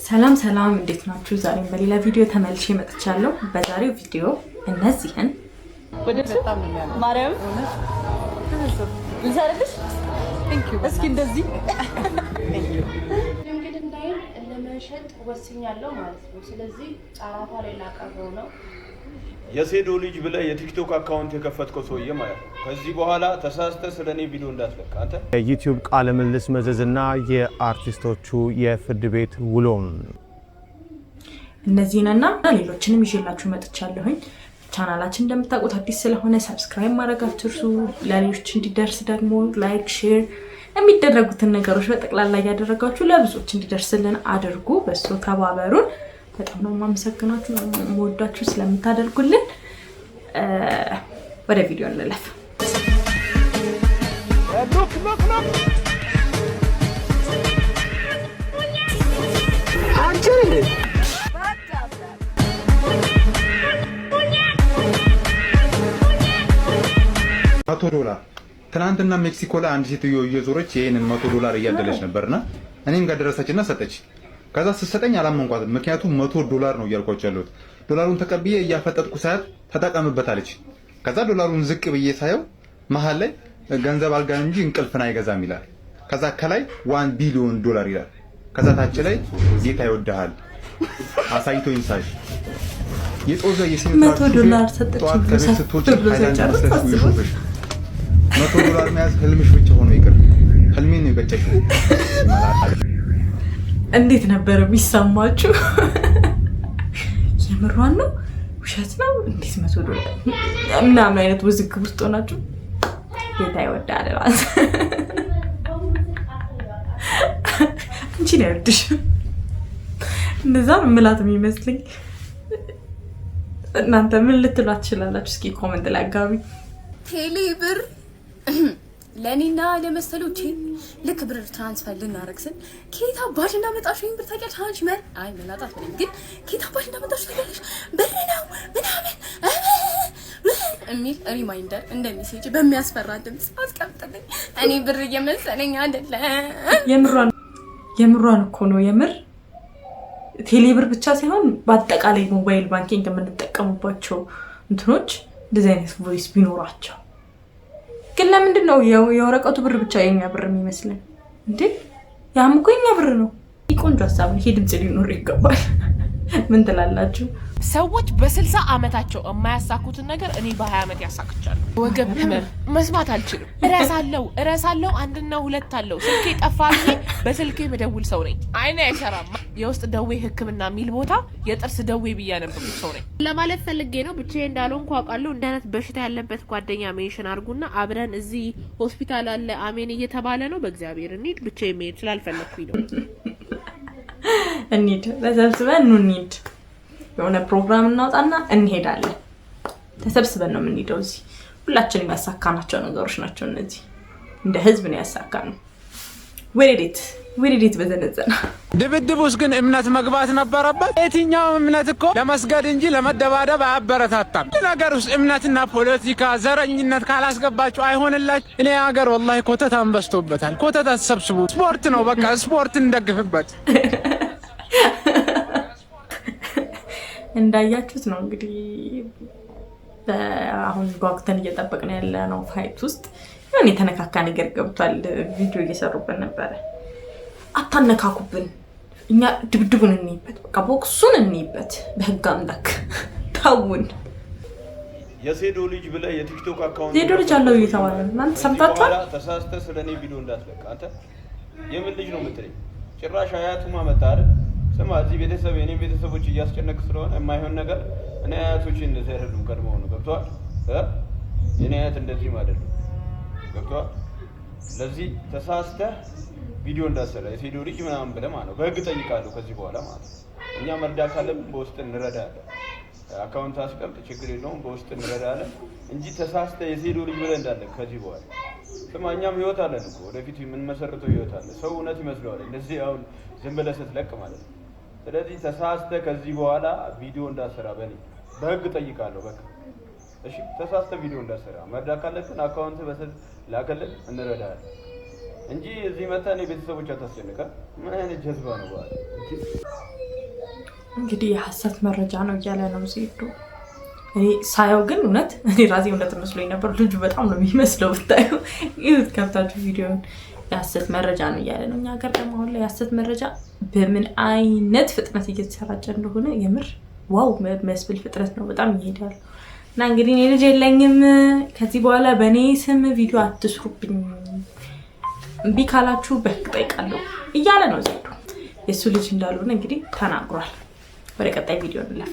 ሰላም ሰላም፣ እንዴት ናችሁ? ዛሬም በሌላ ቪዲዮ ተመልሼ መጥቻለሁ። በዛሬው ቪዲዮ እነዚህን ማርያም ልሰርልሽ እስኪ እንደዚህ። ድንግልናዬን ለመሸጥ ወስኛለሁ ማለት ነው። ስለዚህ ጨረታ ላይ ላቀርበው ነው። የሴዶ ልጅ ብለህ የቲክቶክ account የከፈትከው ሰውዬ ማለት ነው። ከዚህ በኋላ ተሳስተህ ስለ እኔ ቪዲዮ እንዳትለቅ አንተ። የዩቲዩብ ቃለ ምልልስ መዘዝና የአርቲስቶቹ የፍርድ ቤት ውሎም። እነዚህንና ሌሎችንም ይዤላችሁ መጥቻለሁኝ። ቻናላችን እንደምታውቁት አዲስ ስለሆነ subscribe ማድረግ አትርሱ። ለሌሎች እንዲደርስ ደግሞ like፣ share የሚደረጉትን ነገሮች በጠቅላላ እያደረጋችሁ ለብዙዎች እንዲደርስልን አድርጉ። በሱ ተባበሩን። በጣም ነው የማመሰግናችሁ፣ የምወዳችሁ ስለምታደርጉልን። ወደ ቪዲዮ እንለፍ። Look, look, look. 100 ዶላር። ትናንትና ሜክሲኮ ላይ አንድ ሴትዮ እየዞረች ይሄንን 100 ዶላር እያደለች ነበርና እኔም ጋር ደረሰችና ሰጠች። ከዛ ስትሰጠኝ አላመንኳትም። ምክንያቱም 100 ዶላር ነው እያልኳቸው ያለሁት። ዶላሩን ተቀብዬ እያፈጠጥኩ ሳያት ተጠቀምበት አለች። ከዛ ዶላሩን ዝቅ ብዬ ሳየው መሀል ላይ ገንዘብ አልጋን እንጂ እንቅልፍን አይገዛም ይላል። ከዛ ከላይ 1 billion dollar ይላል። ከዛ ታች ላይ ጌታ ይወድሃል አሳይቶ ይንሳሽ። የጦዘ የሲኖትራክ 100 ዶላር ሰጠችኝ ጠዋት ብሎ ከቤት ስትወጪ ብሎ ሃይላንድ ሳይጨርስ መስለሽ አስቡት። ይሾፍሽ። 100 ዶላር መያዝ ህልምሽ ብቻ ሆኖ ይቅር። ህልሜን ነው የቀጨሽው። እንዴት ነበር የሚሰማችሁ? የምሯን ነው ውሸት ነው? እንዴት 100 ዶላር ምናምን አይነት ውዝግብ ውስጥ ሆናችሁ ጌታ ይወዳል ማለት አንቺን አይወድሽም። እንደዛ ነው ምላት የሚመስለኝ። እናንተ ምን ልትሏት ትችላላችሁ? እስኪ comment ላይ አጋቢ። ቴሌ ብር ለእኔና ለመሰሎቼ ልክ ብር transfer ልናደርግ ስል ከየት አባሽ እንዳመጣሽ ይሄን ብር ታውቂያለሽ? አንቺ አይ መላጣት ምንም ግን ከየት አባሽ እንዳመጣሽ ታውቂያለሽ? ብር ነው ምናምን የሚል reminder እንደ message በሚያስፈራ ድምፅ አስቀምጥልኝ። እኔ ብር እየመሰለኝ አይደለም። የምሯን የምሯን እኮ ነው። የምር ቴሌብር ብቻ ሳይሆን በአጠቃላይ mobile banking የምንጠቀሙባቸው እንትኖች እንደዚህ አይነት voice ቢኖራቸው። ግን ለምንድን ነው የወረቀቱ ብር ብቻ የኛ ብር የሚመስለን እንዴ? ያም እኮ የኛ ብር ነው። ይህ ቆንጆ ሀሳብ ነው። ይሄ ድምፅ ሊኖር ይገባል። ምን ትላላችሁ? ሰዎች በ60 ዓመታቸው የማያሳኩትን ነገር እኔ በ20 ዓመት ያሳክቻለሁ። ወገብ ህመም፣ መስማት አልችልም፣ እረሳለሁ እረሳለሁ። አንድና ሁለት አለው። ስልኬ ጠፋ ብዬ በስልኬ መደውል ሰው ነኝ። አይኔ አይሰራም። የውስጥ ደዌ ሕክምና የሚል ቦታ የጥርስ ደዌ ብዬ ያነበብኩ ሰው ነኝ። ለማለት ፈልጌ ነው። ብቻዬን እንዳልሆንኩ አውቃለሁ። እንዲህ አይነት በሽታ ያለበት ጓደኛ mention አድርጉና አብረን እዚህ ሆስፒታል አለ አሜን እየተባለ ነው። በእግዚአብሔር እንሂድ። ብቻዬን መሄድ ስላልፈለግኩኝ ነው። እንሂድ፣ ተሰብስበን ኑ እንሂድ። የሆነ ፕሮግራም እናውጣና እንሄዳለን። ተሰብስበን ነው የምንሄደው። እዚህ ሁላችንም ያሳካናቸው ነገሮች ናቸው እነዚህ። እንደ ህዝብ ነው ያሳካነው። ወዴት ወዴት በዘነዘና። ድብድብ ውስጥ ግን እምነት መግባት ነበረበት። የትኛውም እምነት እኮ ለመስገድ እንጂ ለመደባደብ አያበረታታም። ነገር ውስጥ እምነትና ፖለቲካ፣ ዘረኝነት ካላስገባችሁ አይሆንላችሁ። እኔ ሀገር ወላሂ ኮተት አንበስቶበታል። ኮተት አትሰብስቡ። ስፖርት ነው በቃ፣ ስፖርት እንደግፍበት። እንዳያችሁት ነው እንግዲህ አሁን ጓጉተን እየጠበቅን ያለ ነው። Fight ውስጥ የሆነ የተነካካ ነገር ገብቷል። ቪዲዮ እየሰሩብን ነበረ። አታነካኩብን፣ እኛ ድብድቡን እንይበት፣ በቃ ቦክሱን እንይበት። በህግ አምላክ ታውን። የሴዶ ልጅ ብለህ የቲክቶክ account ሴዶ ልጅ አለው እየተባለ ነው። እናንተ ሰምታችኋል? ከዚህ በኋላ ተሳስተህ ስለ እኔ ቪዲዮ እንዳትለቅ። አንተ የምን ልጅ ነው የምትለኝ? ጭራሽ አያቱማ መጣ አይደል? ስማ፣ እዚህ ቤተሰብ የኔን ቤተሰቦች እያስጨነቅ ስለሆነ የማይሆን ነገር። እኔ አያቶቼ እንደዚህ አይደሉም። ቀድመው ነው ገብቶሃል? የኔ አያት እንደዚህም አይደሉም። ገብቶሃል? ስለዚህ ተሳስተህ ቪዲዮ እንዳትሰራ የሴዶ ልጅ ምናምን ብለህ ማለት ነው። በህግ ጠይቃለሁ ከዚህ በኋላ ማለት ነው። እኛ መርዳት ካለብን በውስጥ እንረዳለን። Account አስቀምጥ፣ ችግር የለውም፣ በውስጥ እንረዳለን እንጂ ተሳስተህ የሴዶ ልጅ ብለህ እንዳለ ከዚህ በኋላ። ስማ፣ እኛም ህይወት አለን እኮ፣ ወደፊት የምንመሰርተው ህይወት አለ። ሰው እውነት ይመስለዋል እንደዚህ አሁን ዝም ብለህ ስትለቅ ማለት ነው። ስለዚህ ተሳስተህ ከዚህ በኋላ ቪዲዮ እንዳትሰራ በእኔ በህግ ጠይቃለሁ። በቃ እሺ፣ ተሳስተህ ቪዲዮ እንዳትሰራ። መርዳት ካለብን account በስልክ ላከልን፣ እንረዳለን እንጂ እዚህ መተህ እኔ ቤተሰቦች አታስጨንቀ። ምን አይነት ጀዝባ ነው በኋላ? እንግዲህ የሀሰት መረጃ ነው እያለ ነው ዜዶ። እኔ ሳየው ግን እውነት እኔ ራሴ እውነት መስሎኝ ነበር። ልጁ በጣም ነው የሚመስለው ብታዩ፣ ይሁት ከፍታችሁ ቪዲዮን። የሀሰት መረጃ ነው እያለ ነው። እኛ ሀገር ደግሞ አሁን ላይ የሀሰት መረጃ በምን አይነት ፍጥነት እየተሰራጨ እንደሆነ የምር wow የሚያስብል ፍጥነት ነው። በጣም ይሄዳል። እና እንግዲህ እኔ ልጅ የለኝም፣ ከዚህ በኋላ በእኔ ስም ቪዲዮ አትስሩብኝ፣ እምቢ ካላችሁ በህግ ጠይቃለሁ እያለ ነው ዜዶ። የእሱ ልጅ እንዳልሆነ እንግዲህ ተናግሯል። ወደ ቀጣይ ቪዲዮ እንለፍ።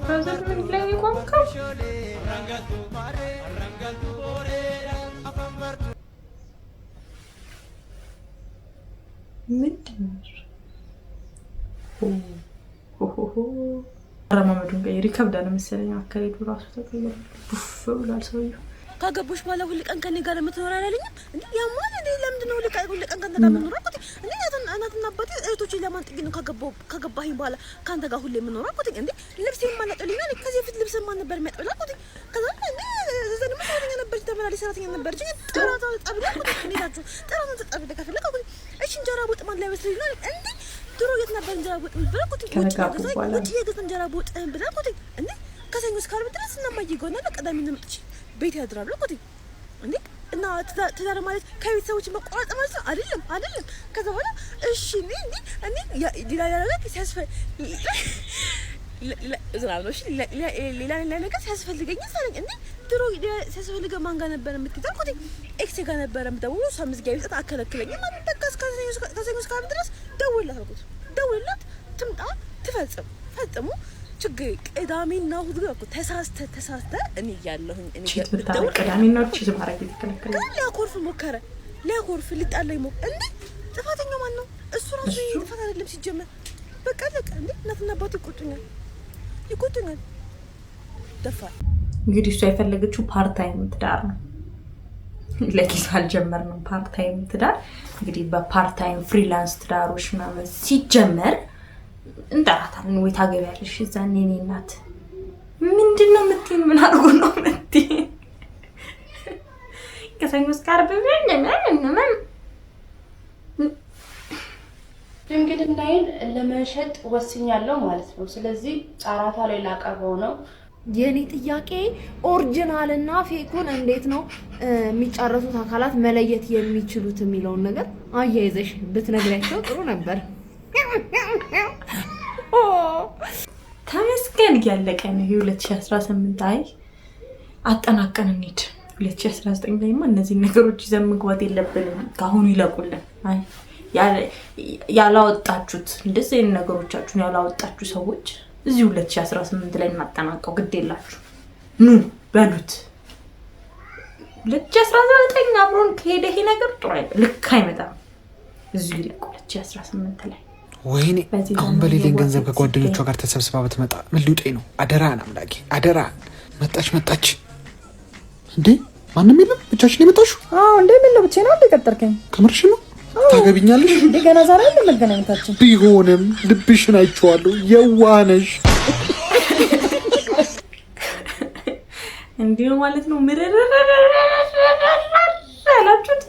Brother ምን ላይ የቆምከው? ምንድን ነው? አረማመዱን ቀይር፣ ይከብዳል መሰለኝ። አካሄዱ ራሱ ተቀይሯል። ቡፍ ብሏል ሰውየው። ካገባሽ በኋላ ሁል ቀን ከኔ ጋር የምትኖር አላለኝም እንዴ? ያማል እንዴ? ለምንድን ነው ሁል ቀን ሁል ቀን ከአንተ ጋር የምኖረው አልኩት። እንዴ እናትና አባቴ እህቶቼ ለማን ጥዬ ነው ካገባኸኝ በኋላ ከአንተ ጋር ሁሌ የምኖረው አልኩት። እንዴ ልብስ የማን አጥብልኝ አለኝ። ከዚህ በፊት ልብስ ማን ነበር የሚያጥብልህ አልኩት። ከዛ እንዴ እዛ ደግሞ ሰራተኛ ነበረች፣ ተመላላሽ ሰራተኛ ነበረች። ጥራቷን ጠብልህ አልኩት። እንዴ ናችሁ ጥራቷን ተጠብልህ ከፈለክ አልኩት። እሺ እንጀራ በወጥ ማን ሊያበስልኝ ነው አለኝ። እንዴ ድሮ የት ነበር እንጀራ በወጥ የምትበላው አልኩት። ከተጋቡ በኋላ ውጭ የገዛ እንጀራ በወጥ ብላ አልኩት። እንዴ ከሰኞ እስከ ዓርብ ድረስ እና እማዬ ጋር እና ቅዳሜ ነው መጥቼ ቤት ያድራሉ አልኩት። እንዴ እና ትዳር ማለት ከቤተሰቦች መቆራረጥ ማለት ነው? አይደለም አይደለም። ከዛ በኋላ እሺ እኔ እኔ ሌላ ሌላ ነገር ዝናብ ነው። እሺ ሌላ ሌላ ነገር ሲያስፈልገኝ ሳለኝ እንዴ ድሮ ሲያስፈልገ ማን ጋር ነበር የምትሄደው አልኩት። Ex ኤ ጋር ነበረ የምደውለው፣ እሷ መዝጊያ ቤት አከለክለኝ። ማለት በቃ ከሰኞ እስከ ዓርብ ድረስ ደውልላት አልኩት። ደውልላት ትምጣ ትፈጽም ፈጽሙ ችግር ቅዳሜና እሑድ ግን እኮ ተሳስተ ተሳስተ እኔ እያለሁኝ እኔ Cheat ብታረግ ቅዳሜና እሑድ cheat ማድረግ የተከለከለ ግን ሊያኮርፍ ሞከረ። ሊያኮርፍ ሊጣላኝ ሞከረ። እንዴ ጥፋተኛው ማን ነው? እሱ ራሱ ጥፋት አይደለም ሲጀመር። በቃ በቃ እንዴ እናትና አባቱ ይቆጡኛል ይቆጡኛል። ደፋር እንግዲህ እሷ የፈለገችው part time ትዳር ነው። ለጊዜው አልጀመርንም part time ትዳር። እንግዲህ በ part time freelance ትዳሮች ምናምን ሲጀመር እንጠራታለን ወይ ታገቢያለሽ። እዛኔ የእኔ እናት ምንድን ነው የምትይኝ? ምን አድርጎ ነው የምትይኝ? ከሰኞ እስከ ዓርብ ምን ድንግልናዬን ለመሸጥ ወስኛለሁ ማለት ነው። ስለዚህ ጨረታ ላይ ላቀርበው ነው። የኔ ጥያቄ original እና fake ኡን እንዴት ነው የሚጫረቱት አካላት መለየት የሚችሉት የሚለውን ነገር አያይዘሽ ብትነግሪያቸው ጥሩ ነበር። ተመስገን እያለቀ ነው ይሄ 2018። አይ አጠናቀን እንሂድ። 2019 ላይማ እነዚህን ነገሮች ይዘን መግባት የለብንም። ከአሁኑ ይለቁልን። አይ ያላወጣችሁት እንደዚህ አይነት ነገሮቻችሁን ያላወጣችሁ ሰዎች እዚህ 2018 ላይ እናጠናቀው። ግድ የላችሁ ኑ በሉት። 2019 አብሮን ከሄደ ይሄ ነገር ጥሩ ልክ አይመጣም። እዚሁ ይለቁ 2018 ላይ። ወይኔ አሁን በሌለኝ ገንዘብ ከጓደኞቿ ጋር ተሰብስባ ብትመጣ ምን ሊውጠኝ ነው? አደራህን አምላኬ አደራህን። መጣች መጣች። እንዴ ማንም የለም? ብቻሽን የመጣሽው? አዎ። እንዴ ምን ነው ብቻዬን ነው እንዴ ቀጠርከኝ? ከምርሽ ነው? ታገቢኛለሽ? እንዴ ገና ዛሬ አይደል መገናኘታችን? ቢሆንም ልብሽን አይቼዋለሁ። የዋህ ነሽ። እንዲሁ ማለት ነው። ምርር ያላችሁት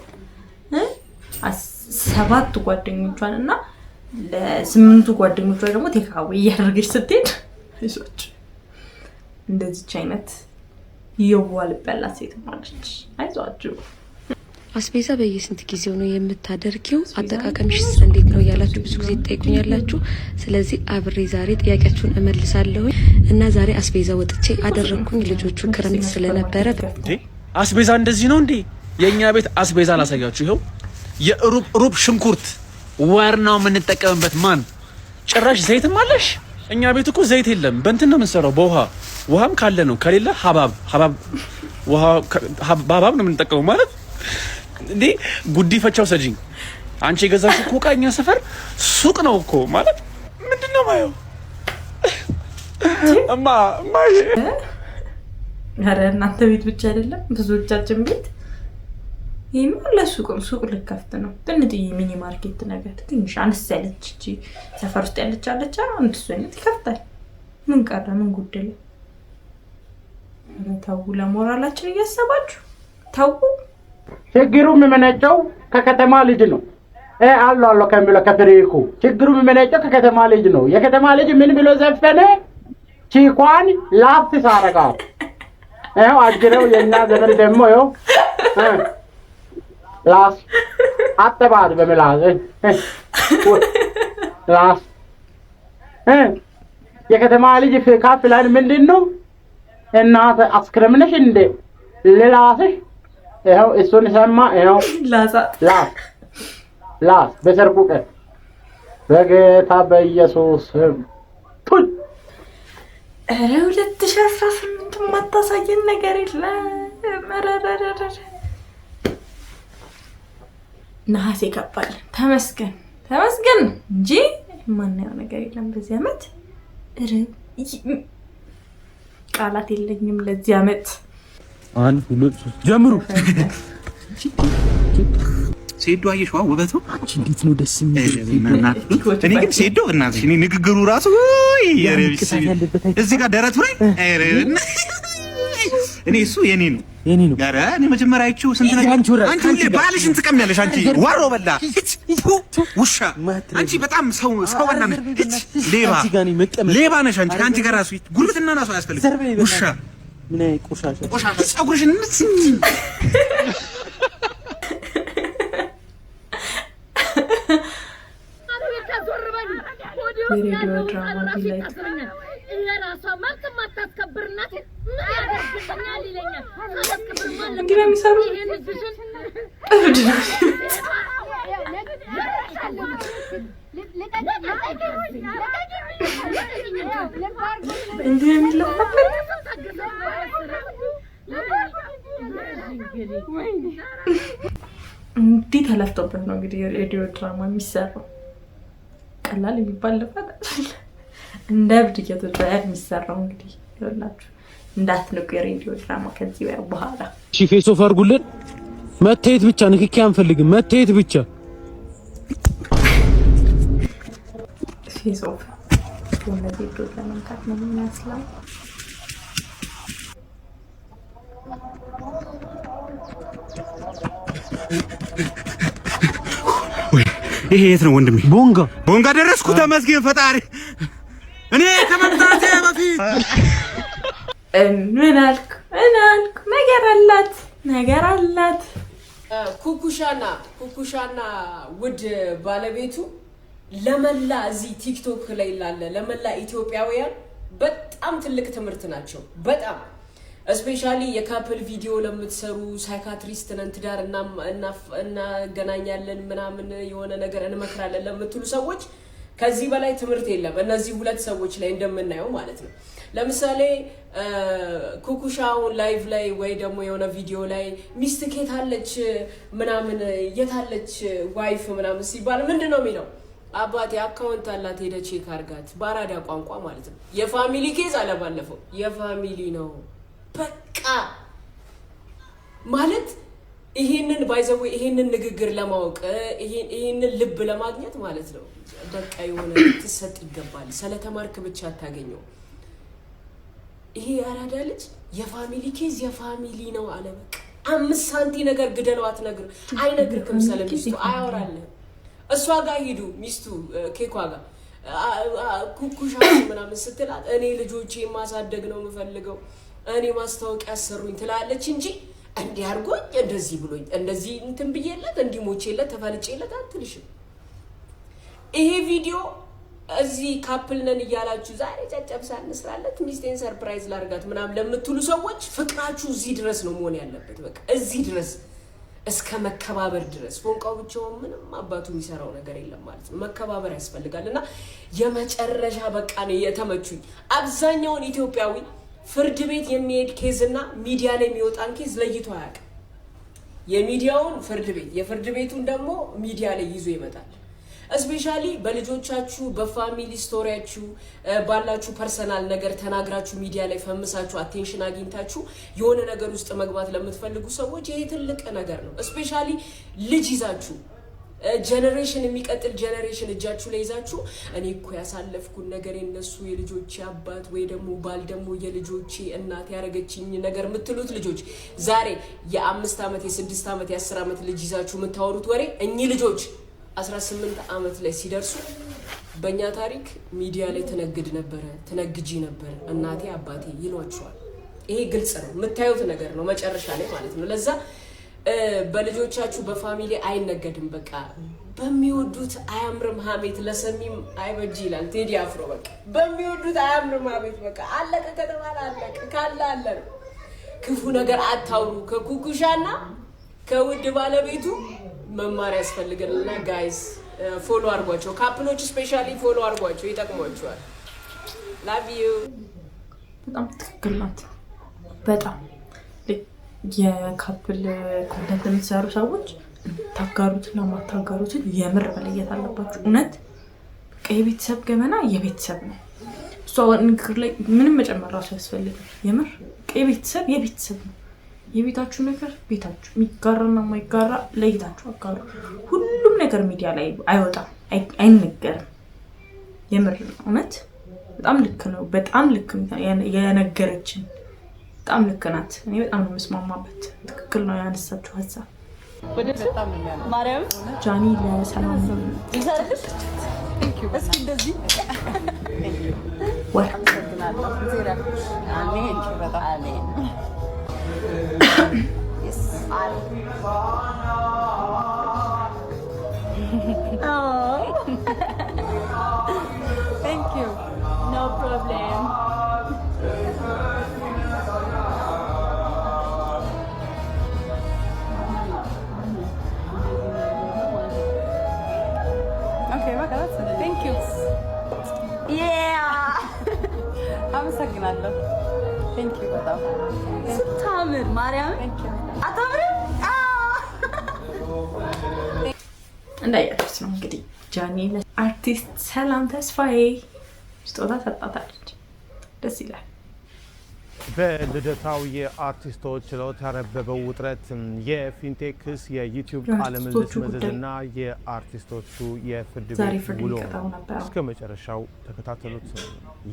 7 ጓደኞቿን እና ለ8 ጓደኞቿ ደግሞ takeaway እያደረገች ስትሄድ አይዟችሁ፣ እንደዚች አይነት የዋህ ልብ ያላት ሴት ማለች። አይዟችሁ። አስቤዛ በየስንት ጊዜው ነው የምታደርጊው? አጠቃቀምሽስ እንዴት ነው እያላችሁ ብዙ ጊዜ ትጠይቁኛላችሁ። ስለዚህ አብሬ ዛሬ ጥያቄያችሁን እመልሳለሁ እና ዛሬ አስቤዛ ወጥቼ አደረግኩኝ። ልጆቹ ክረምት ስለነበረ አስቤዛ እንደዚህ ነው እንዴ? የእኛ ቤት አስቤዛ ላሳያችሁ። ይኸው የሩብ ሩብ ሽንኩርት ወር ነው የምንጠቀምበት። ማን ጭራሽ ዘይትም አለሽ? እኛ ቤት እኮ ዘይት የለም። በእንትን ነው የምንሰራው፣ በውሃ። ውሃም ካለ ነው፣ ከሌለ ሀባብ ሀባብ ውሃ በሀባብ ነው የምንጠቀመው። ማለት እንዴ ጉዲፈቻው ሰጂኝ አንቺ የገዛሽው እኮ ዕቃ እኛ ሰፈር ሱቅ ነው እኮ። ማለት ምንድን ነው ማየው? እማ እማ ኧረ እናንተ ቤት ብቻ አይደለም ብዙዎቻችን ቤት ይህማ ለሱቅም ሱቅ ልከፍት ነው። ትንጥዬ mini market ነገር ትንሽ አነስ ያለች እቺ ሰፈር ውስጥ ያለች አለች አንድ እሱ አይነት ይከፍታል። ምን ቀረ? ምን ጎደለ? ኧረ ተው፣ ለሞራላችን እያሰባችሁ ተው። ችግሩ የሚመነጨው ከከተማ ልጅ ነው። አሎ አሎ ከሚለው ከ freak ኡ ችግሩ የሚመነጨው ከከተማ ልጅ ነው። የከተማ ልጅ ምን ብሎ ዘፈነ? ቺኳን ላፍ ሳረጋት። ይኸው አጅሬው የእኛ ዘመን ደግሞ ይኸው ላስ አጠባት በምላስ ላስ። የከተማ ልጅ pickup line ምንድን ነው? እናት አስክሬም ነሽ እንዴ ልላስሽ? ይኸው እሱን ሰማ። ይኸው ላስ ላስ በሰርጉ ቀን በጌታ በኢየሱስ ስም። ኧረ 2018 የማታሳየን ነገር የለም። ኧረ ነሐሴ ገባልን። ተመስገን ተመስገን እንጂ የማናየው ነገር የለም በዚህ ዓመት። ኧረ ቃላት የለኝም ለዚህ ዓመት። አንድ፣ ሁለት፣ ሶስት፣ ጀምሩ። ሴዶ አየሽዋ ውበቱ። አንቺ እንዴት ነው ደስ የሚል! እኔ ግን ሴዶ እናትሽ እኔ ንግግሩ ራሱ እዚህ ጋር ደረቱ ላይ እኔ እሱ የኔ ነው፣ የኔ ነው። ኧረ እኔ መጀመሪያ አይቼው ስንት ነገር። አንቺ ሁሌ ባልሽን ትቀሚያለሽ። አንቺ ዋሮ በላ ውሻ። አንቺ በጣም ሰው ሰው በላ ነሽ። ሌባ ሌባ ነሽ አንቺ። ከአንቺ ጋር ራሱ ጉርብትና ራሱ አያስፈልግም። ውሻ ምን ቆሻሻ ቆሻሻ ፀጉርሽን የሬዲዮ ድራማ ቢላይ እንዲህ ነው የሚሰሩት። እብድ ነው። እንዲህ ነው የሚለፋበት። እንዲህ ተለፍቶበት ነው እንግዲህ የሬዲዮ ድራማ የሚሰራው። ቀላል የሚባል ልፋት አይደለም። እንደ እብድ እየተጮኸ የሚሰራው እንግዲህ ይኸውላችሁ፣ እንዳትንቁ የሬዲዮ ድራማ ከዚህ በኋላ። እሺ face off አድርጉልን። መታየት ብቻ፣ ንክኪ አንፈልግም። መታየት ብቻ። Face off እነዚህ ዶት ለመምታት ነው የሚመስለው። ይሄ የት ነው ወንድሜ? ቦንጋ። ቦንጋ ደረስኩ። ተመስገን ፈጣሪ። እኔ ከመምጣቴ በፊት ምን አልክ? ምን አልክ? ነገር አላት፣ ነገር አላት። ኩኩሻና ውድ ባለቤቱ ለመላ እዚህ ቲክቶክ ላይ ላለ ለመላ ኢትዮጵያውያን በጣም ትልቅ ትምህርት ናቸው። በጣም especially የ couple ቪዲዮ ለምትሰሩ፣ psychiatrist ነን፣ ትዳር እናገናኛለን ምናምን የሆነ ነገር እንመክራለን ለምትሉ ሰዎች ከዚህ በላይ ትምህርት የለም። እነዚህ ሁለት ሰዎች ላይ እንደምናየው ማለት ነው። ለምሳሌ ኩኩሻ አሁን live ላይ ወይ ደግሞ የሆነ ቪዲዮ ላይ ሚስት የታለች ምናምን፣ የታለች wife ምናምን ሲባል ምንድን ነው የሚለው? አባቴ account አላት፣ ሄደ check አርጋት። በአራዳ ቋንቋ ማለት ነው። የ family case አለ ባለፈው፣ የ family ነው በቃ። ማለት ይሄንን by the way ይሄንን ንግግር ለማወቅ፣ ይሄንን ልብ ለማግኘት ማለት ነው። በቃ የሆነ ትሰጥ ይገባል። ስለተማርክ ብቻ አታገኘው። ይሄ የአራዳ ልጅ የ family case የ family ነው አለ። በቃ 5 ሳንቲ ነገር ግደለው አትነግር አይነግርክም። ስለሚስቱ አያወራልህም። እሷ ጋር ሂዱ፣ ሚስቱ ኬኳ ጋር ኩኩሻ ምናምን ስትላት እኔ ልጆቼ ማሳደግ ነው የምፈልገው፣ እኔ ማስታወቂያ ያሰሩኝ ትላለች እንጂ እንዲህ አድርጎኝ፣ እንደዚህ ብሎኝ፣ እንደዚህ እንትን ብዬለት፣ እንዲህ ሞቼለት፣ ተፈልጬለት አትልሽም። ይሄ ቪዲዮ እዚህ couple ነን እያላችሁ ዛሬ ጨጨብሳ እንስራለት፣ ሚስቴን surprise ላርጋት ምናምን ለምትሉ ሰዎች ፍቅራችሁ እዚህ ድረስ ነው መሆን ያለበት። በቃ እዚህ ድረስ፣ እስከ መከባበር ድረስ። ፎንቃው ብቻውን ምንም አባቱ የሚሰራው ነገር የለም ማለት ነው። መከባበር ያስፈልጋል። እና የመጨረሻ በቃ ነው የተመቹኝ። አብዛኛውን ኢትዮጵያዊ ፍርድ ቤት የሚሄድ case እና ሚዲያ ላይ የሚወጣን case ለይቶ አያውቅም። የሚዲያውን ፍርድ ቤት፣ የፍርድ ቤቱን ደግሞ ሚዲያ ላይ ይዞ ይመጣል። Especially በልጆቻችሁ፣ በ family story ያችሁ ባላችሁ personal ነገር ተናግራችሁ ሚዲያ ላይ ፈምሳችሁ attention አግኝታችሁ የሆነ ነገር ውስጥ መግባት ለምትፈልጉ ሰዎች ይሄ ትልቅ ነገር ነው። Especially ልጅ ይዛችሁ፣ generation የሚቀጥል generation እጃችሁ ላይ ይዛችሁ፣ እኔ እኮ ያሳለፍኩን ነገር የነሱ የልጆቼ አባት ወይ ደግሞ ባል ደግሞ የልጆቼ እናት ያደረገችኝ ነገር የምትሉት ልጆች፣ ዛሬ የ5 ዓመት፣ የ6 ዓመት፣ የ10 ዓመት ልጅ ይዛችሁ የምታወሩት ወሬ እኚህ ልጆች 18 ዓመት ላይ ሲደርሱ በእኛ ታሪክ ሚዲያ ላይ ትነግድ ነበረ፣ ትነግጂ ነበር፣ እናቴ አባቴ ይሏቸዋል። ይሄ ግልጽ ነው፣ የምታዩት ነገር ነው መጨረሻ ላይ ማለት ነው። ለዛ በልጆቻችሁ በ family አይነገድም። በቃ በሚወዱት አያምርም ሀሜት፣ ለሰሚም አይበጅ ይላል ቴዲ አፍሮ። በቃ በሚወዱት አያምርም ሀሜት። በቃ አለቀ ከተባለ አለቀ፣ ካለ አለ ነው። ክፉ ነገር አታውሩ። ከኩኩሻና ከውድ ባለቤቱ መማር ያስፈልገናልና guys follow አድርጓቸው። Couple ኦች especially follow አድርጓቸው፣ ይጠቅሟቸዋል። Love you። በጣም ትክክል ናት። በጣም የ couple content የምትሰሩ ሰዎች ታጋሩትና ማታጋሩትን የምር መለየት አለባችሁ። እውነት በቃ የቤተሰብ ገመና የቤተሰብ ነው። እሷ ንግግር ላይ ምንም መጨመር ራሱ ያስፈልግም። የምር በቃ የቤተሰብ የቤተሰብ ነው። የቤታችሁ ነገር ቤታችሁ፣ የሚጋራና የማይጋራ ለይታችሁ አጋሩ። ሁሉም ነገር ሚዲያ ላይ አይወጣም፣ አይነገርም። የምር ነው። እውነት በጣም ልክ ነው። በጣም ልክ የነገረችን በጣም ልክ ናት። እኔ በጣም ነው የምስማማበት። ትክክል ነው ያነሳችው ሀሳብ። ማርያም። ጃኒ ለሰላም እስኪ እንደዚህ። ወርቅ። አሜን አሜን። Thank you. No problem. Okay, በቃ that's it. Thank you. Yeah. አመሰግናለሁ። Thank you በጣም። ስታምር ማርያም አታምርም? እንዳያችሁት ነው እንግዲህ ጃኒ አርቲስት ሰላም ተስፋዬ ስጦታ ሰጣታለች። ደስ ይላል። በልደታው የአርቲስቶች ችሎት ያረበበው ውጥረት፣ የፊንቴክ ክስ፣ የዩቲዩብ ቃለ ምልልስ የአርቲስቶቹ ጉዳይ መዘዝና የአርቲስቶቹ የፍርድ ዛሬ ቤት ፍርድ ውሎ ሊቀጣው ነበር። እስከ መጨረሻው ተከታተሉት።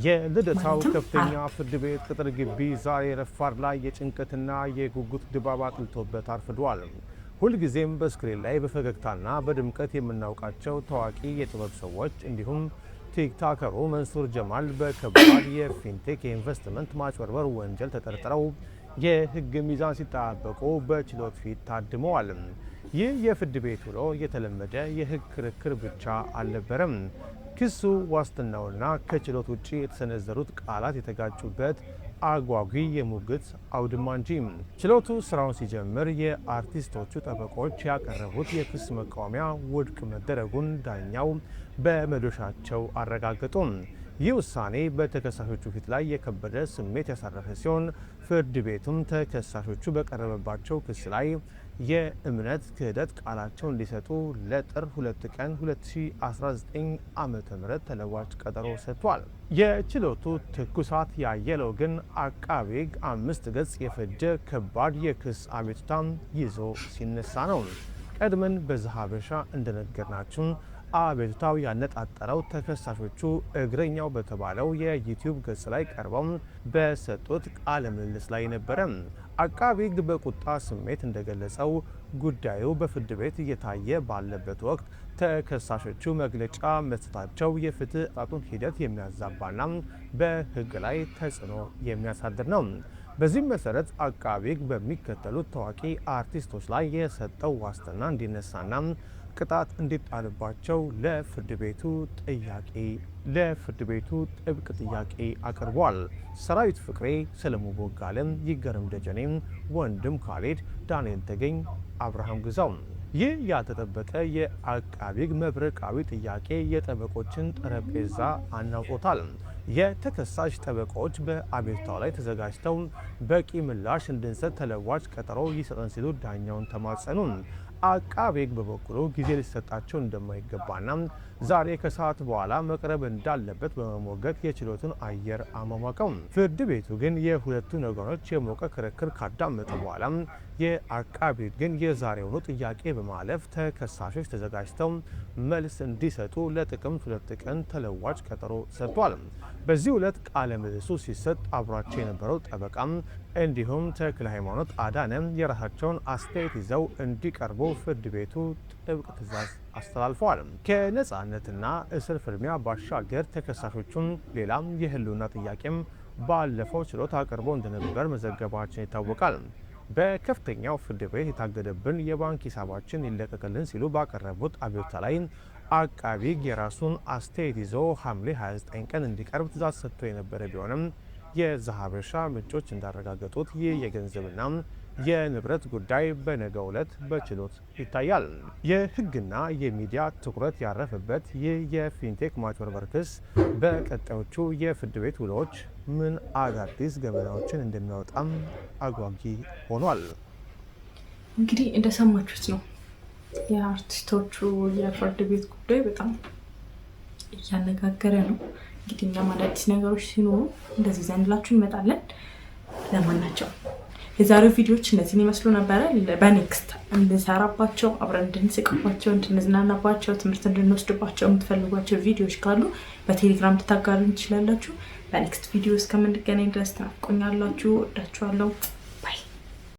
የልደታው ማለትም ከፍተኛ ፍርድ ቤት ቅጥር ግቢ ዛሬ ረፋድ ላይ የጭንቀትና የጉጉት ድባብ አጥልቶበት አርፍዷል። ሁልጊዜም በ screen ላይ በፈገግታና በድምቀት የምናውቃቸው ታዋቂ የጥበብ ሰዎች እንዲሁም ቲክታከሩ መንሱር ጀማል በከባድ የፊንቴክ የኢንቨስትመንት ማጭበርበር ወንጀል ተጠርጥረው የሕግ ሚዛን ሲጠባበቁ በችሎት ፊት ታድመዋል። ይህ የፍርድ ቤት ውሎ የተለመደ የሕግ ክርክር ብቻ አልነበረም። ክሱ፣ ዋስትናውና ከችሎት ውጭ የተሰነዘሩት ቃላት የተጋጩበት አጓጊ የሙግት አውድማ እንጂ። ችሎቱ ስራውን ሲጀምር የአርቲስቶቹ ጠበቆች ያቀረቡት የክስ መቃወሚያ ውድቅ መደረጉን ዳኛው በመዶሻቸው አረጋገጡ። ይህ ውሳኔ በተከሳሾቹ ፊት ላይ የከበደ ስሜት ያሳረፈ ሲሆን፣ ፍርድ ቤቱም ተከሳሾቹ በቀረበባቸው ክስ ላይ የእምነት ክህደት ቃላቸውን እንዲሰጡ ለጥር 2 ቀን 2019 ዓ.ም ተለዋጭ ቀጠሮ ሰጥቷል። የችሎቱ ትኩሳት ያየለው ግን አቃቤ ሕግ 5 ገጽ የፈጀ ከባድ የክስ አቤቱታ ይዞ ሲነሳ ነው። ቀድመን በዘሐበሻ እንደነገርናችሁ አቤቱታው ያነጣጠረው ተከሳሾቹ እግረኛው በተባለው የዩቲዩብ ገጽ ላይ ቀርበው በሰጡት ቃለ ምልልስ ላይ ነበረ። አቃቤ ሕግ በቁጣ ስሜት እንደገለጸው ጉዳዩ በፍርድ ቤት እየታየ ባለበት ወቅት ተከሳሾቹ መግለጫ መስጠታቸው የፍትህ አሰጣጡን ሂደት የሚያዛባና በሕግ ላይ ተጽዕኖ የሚያሳድር ነው። በዚህም መሰረት አቃቤ ሕግ በሚከተሉት ታዋቂ አርቲስቶች ላይ የሰጠው ዋስትና እንዲነሳና ቅጣት እንዲጣልባቸው ለፍርድ ቤቱ ጥብቅ ጥያቄ አቅርቧል። ሰራዊት ፍቅሬ፣ ሰለሞን ቦጋለም፣ ይገረም ደጀኔ፣ ወንድም ካሌድ፣ ዳንኤል ተገኝ፣ አብርሃም ግዛው። ይህ ያልተጠበቀ የአቃቤ ሕግ መብረቃዊ ጥያቄ የጠበቆችን ጠረጴዛ አናውጦታል። የተከሳሽ ጠበቆች በአቤቱታው ላይ ተዘጋጅተው በቂ ምላሽ እንድንሰጥ ተለዋጭ ቀጠሮ ይሰጠን ሲሉ ዳኛውን ተማጸኑ። አቃቤ ሕግ በበኩሉ ጊዜ ሊሰጣቸው እንደማይገባና ዛሬ ከሰዓት በኋላ መቅረብ እንዳለበት በመሞገት የችሎቱን አየር አሟሟቀው። ፍርድ ቤቱ ግን የሁለቱን ወገኖች የሞቀ ክርክር ካዳመጠ በኋላ የአቃቢ ግን የዛሬውኑ ጥያቄ በማለፍ ተከሳሾች ተዘጋጅተው መልስ እንዲሰጡ ለጥቅምት 2 ቀን ተለዋጭ ቀጠሮ ሰጥቷል። በዚህ ዕለት ቃለ ምልልሱ ሲሰጥ አብሯቸው የነበረው ጠበቃም እንዲሁም ተክለ ሃይማኖት አዳነ የራሳቸውን አስተያየት ይዘው እንዲቀርቡ ፍርድ ቤቱ ጥብቅ ትዕዛዝ አስተላልፈዋል። ከነፃነትና እስር ፍልሚያ ባሻገር ተከሳሾቹም ሌላም የህልውና ጥያቄም ባለፈው ችሎት አቅርቦ እንደነበር መዘገባችን ይታወቃል። በከፍተኛው ፍርድ ቤት የታገደብን የባንክ ሂሳባችን ይለቀቅልን ሲሉ ባቀረቡት አቤቱታ ላይ አቃቢ ሕግ የራሱን አስተያየት ይዞ ሐምሌ 29 ቀን እንዲቀርብ ትዕዛዝ ሰጥቶ የነበረ ቢሆንም፣ የዘሐበሻ ምንጮች እንዳረጋገጡት ይህ የገንዘብና የንብረት ጉዳይ በነገው ዕለት በችሎት ይታያል። የሕግና የሚዲያ ትኩረት ያረፈበት ይህ የ fintech ማጭበርበር ክስ በቀጣዮቹ የፍርድ ቤት ውሎዎች ምን አዳዲስ ገመናዎችን እንደሚያወጣም አጓጊ ሆኗል። እንግዲህ እንደሰማችሁት ነው። የአርቲስቶቹ የፍርድ ቤት ጉዳይ በጣም እያነጋገረ ነው። እንግዲህ እኛም አዳዲስ ነገሮች ሲኖሩ እንደዚህ ይዘንላችሁ እንመጣለን። ለማናቸው የዛሬው ቪዲዮዎች እነዚህን ይመስሉ ነበረ። በ next እንድንሰራባቸው፣ አብረን እንድንስቅባቸው፣ እንድንዝናናባቸው፣ ትምህርት እንድንወስድባቸው የምትፈልጓቸው ቪዲዮዎች ካሉ በቴሌግራም ልታጋሩን ትችላላችሁ። በ next ቪዲዮ እስከምንገናኝ ድረስ ትናፍቆኛላችሁ። ወዳችኋለሁ።